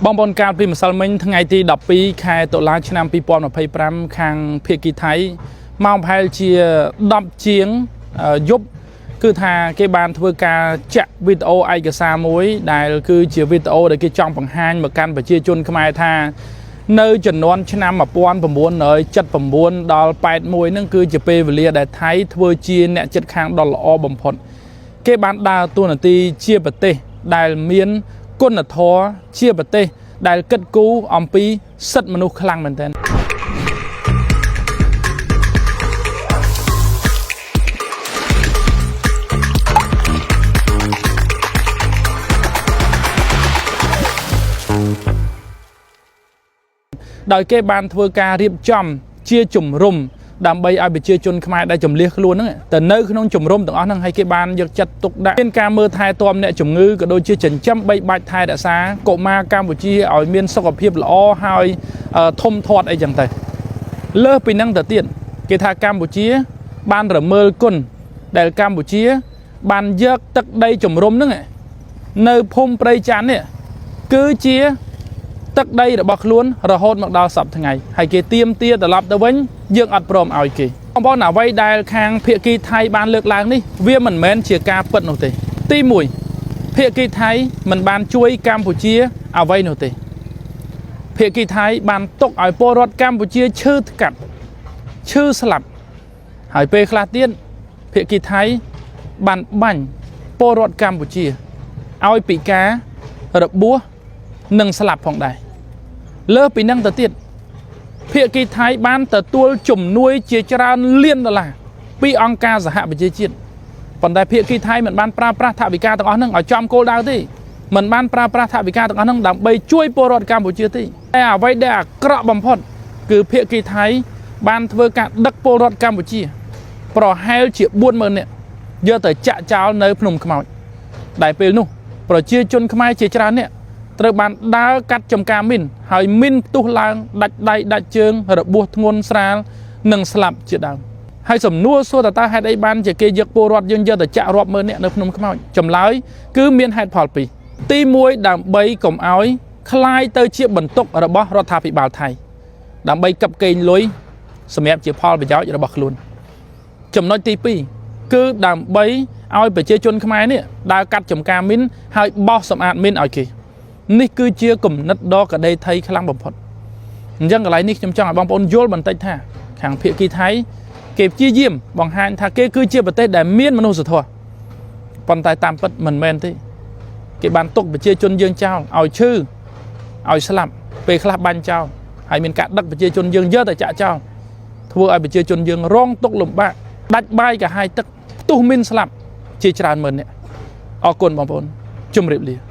បងប្អូនកាលពីម្សិលមិញថ្ងៃទី12ខែតុលាឆ្នាំ2025ខាងភាគីថៃម៉ោងប្រហែលជា10ជាងយប់គឺថាគេបានធ្វើការចាក់វីដេអូឯកសារមួយដែលគឺជាវីដេអូដែលគេចង់បង្ហាញមកកាន់ប្រជាជនខ្មែរថានៅជំនាន់ឆ្នាំ1979ដល់81ហ្នឹងគឺជាពេលវេលាដែលថៃធ្វើជាអ្នកជិតខាងដ៏ល្អបំផុត គេបានដើរតួនាទីជាប្រទេសដែលមានគុណធម៌ជាប្រទេសដែលគិតគូរអំពីសិទ្ធិមនុស្សខ្លាំងមែនទែនដោយគេបានធ្វើការរៀបចំជាជំរំដើម្បីឲ្យប្រជាជនខ្មែរដែលជំលះខ្លួនហ្នឹងទៅនៅក្នុងជំរំទាំងអស់ហ្នឹងហើយគេបានយកចិត្តទុកដាក់មានការមើលថែទាំអ្នកជំងឺក៏ដូចជាចិញ្ចឹមបីបាច់ថែរក្សាកុមារកម្ពុជាឲ្យមានសុខភាពល្អហើយធំធាត់អីចឹងទៅលើសពីហ្នឹងទៅទៀតគេថាកម្ពុជា បានរមើលគុណដែលកម្ពុជា បានយកទឹកដីជំរំហ្នឹងនៅភូមិព្រៃច័ន្ទនេះគឺជា ទឹកដីរបស់ខ្លួនរហូតមកដល់សប្តាហ៍ថ្ងៃហើយគេទៀមទាត្រឡប់ទៅវិញយើងអត់ព្រមឲ្យគេបងប្អូនអ្វីដែលខាងភាគីថៃបានលើកឡើងនេះវាមិនមែនជាការពិតនោះទេទី1ភាគីថៃមិនបានជួយកម្ពុជាអ្វីនោះទេភាគីថៃបានទុកឲ្យពលរដ្ឋកម្ពុជាឈឺថ្កាត់ឈឺស្លាប់ហើយពេលខ្លះទៀតភាគីថៃបានបាញ់ពលរដ្ឋកម្ពុជាឲ្យពិការរបួសនិងស្លាប់ផងដែរ លើសពីនឹងទៅទៀតភាគីថៃបានទទួលជំនួយជាច្រើនលានដុល្លារពីអង្គការសហប្រជាជាតិប៉ុន្តែភាគីថៃមិនបានប្រើប្រាស់ថវិកាទាំងអស់ហ្នឹងឲ្យចំគោលដៅទេមិនបានប្រើប្រាស់ថវិកាទាំងអស់ហ្នឹងដើម្បីជួយពលរដ្ឋកម្ពុជាទេតែអ្វីដែលអាក្រក់បំផុតគឺភាគីថៃបានធ្វើការដឹកពលរដ្ឋកម្ពុជា ប្រហែលជា40000នាក់យកទៅចាក់ចោលនៅភ្នំខ្មោចដែលពេលនោះប្រជាជនខ្មែរជាច្រើនអ្នកត្រូវបានដើរកាត់ចំការមីនហើយមីនផ្ទុះឡើងដាច់ដៃដាច់ជើងរបួសធ្ងន់ស្រាលនិងស្លាប់ជាដើមហើយសំណួរសួរតើតើហេតុអីបានជាគេយកពលរដ្ឋយើងយកទៅចាក់រាប់ម៉ឺនអ្នកនៅភ្នំខ្មោចចម្លើយគឺមានហេតុផលពីរទី1ដើម្បីកុំឲ្យคล้ายទៅជាបន្ទុករបស់រដ្ឋាភិបាលថៃដើម្បីកឹបកេងលុយសម្រាប់ជាផលប្រយោជន៍របស់ខ្លួន ចំណុចទី2គឺដើម្បីឲ្យប្រជាជនខ្មែរនេះដើរកាត់ចំការមីនហើយបោះសម្អាតមីនឲ្យគេនេះគឺជាគំនិតដ៏កដេថៃខ្លាំងបំផុតអញ្ចឹងកន្លែងនេះខ្ញុំចង់ឲ្យបងប្អូនយល់បន្តិចថាខាងភាគីថៃគេព្យាយាមបង្ហាញថាគេគឺជាប្រទេសដែលមានមនុស្សធម៌ប៉ុន្តែតាមពិតមិនមែនទេគេបានទុកប្រជាជនយើងចោលឲ្យឈឺឲ្យស្លាប់ពេលខ្លះបាញ់ចោលហើយមានការដឹកប្រជាជនយើងយកទៅចាក់ចោលធ្វើឲ្យប្រជាជនយើងរងទុក្ខលំបាកដាច់បាយកាហាយទឹកផ្ទុះមីនស្លាប់ជាច្រើនម៉ឺននាក់អរគុណបងប្អូនជម្រាបលា